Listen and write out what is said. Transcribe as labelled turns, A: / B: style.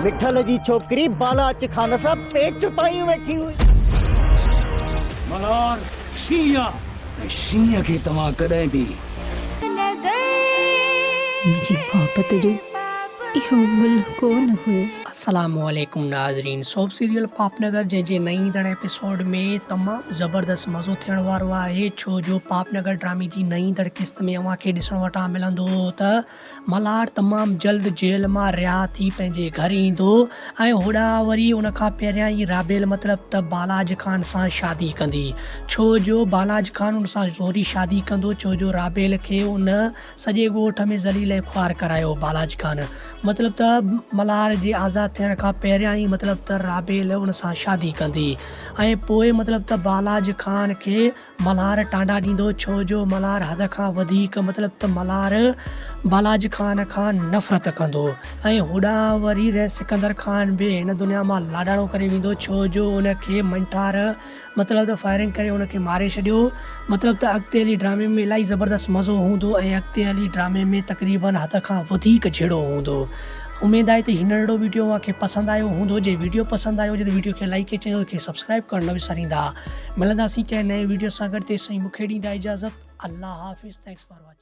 A: مٺل جي ڇوڪري بالاچ خان سان پيچ پايون ويٺي هئي.
B: ملهار شينهن آ ۽ شينهن کي توهان ڪڏهن به.
C: منهنجي محبت جو اهو ملهه ڪو نه هيو.
D: السلام عليڪم ناظرين سوپ سيريل پاپ نگر جنهن جي نئين ايندڙ ايپيسوڊ ۾ تمام زبردست مزو ٿيڻ وارو آهي ڇو جو پاپ نگر ڊرامي جي نئين ايندڙ قسط ۾ اوهان کي ڏسڻ وٽان ملندو ته ملهار تمام جلد جيل مان رها ٿي پنهنجي گهر ايندو ۽ هوڏانهن وري ان کان پهريان ئي رابيل مطلب ته بالاج خان سان شادي ڪندي ڇو جو بالاج خان ان سان زوري شادي ڪندو ڇو جو رابيل کي ان سڄي ڳوٺ ۾ ذليل ۽ خوار ڪرايو بالاج خان مطلب ته ملهار جي آزاد ٿيڻ کان پهريان ئي مطلب ته رابيل ان سان شادي ڪندي ۽ پوء مطلب ته بالاج خان کي ملهار ٽانڊا ڏيندو ڇو جو ملهار حد کان وڌيڪ مطلب ته ملهار بالاج خان کان نفرت ڪندو ۽ هوڏانهن وري ري سڪندر خان به هن دنيا مان لاڏاڻو ڪري ويندو ڇو جو ان کي منٺار مطلب ته فائرنگ ڪري ان کي ماري ڇڏيو مطلب ته اڳتي هلي ڊرامي ۾ الائي زبردست مزو هوندو ۽ اڳتي هلي ڊرامي ۾ تقريبن حد کان وڌيڪ جهيڙو هوندو اميد آهي ته هي ننڍڙو ويڊيو اوهان کي پسند آيو هوندو جي ويڊيو پسند آيو هجي ته ويڊيو کي لائيڪ ۽ چينل کي سبسڪرائيب ڪرڻ نه وساريندا ملنداسين ڪنهن نئين ويڊيو سان گڏ تيسين مونکي ڏيندا اجازت الله حافظ thanks for watching.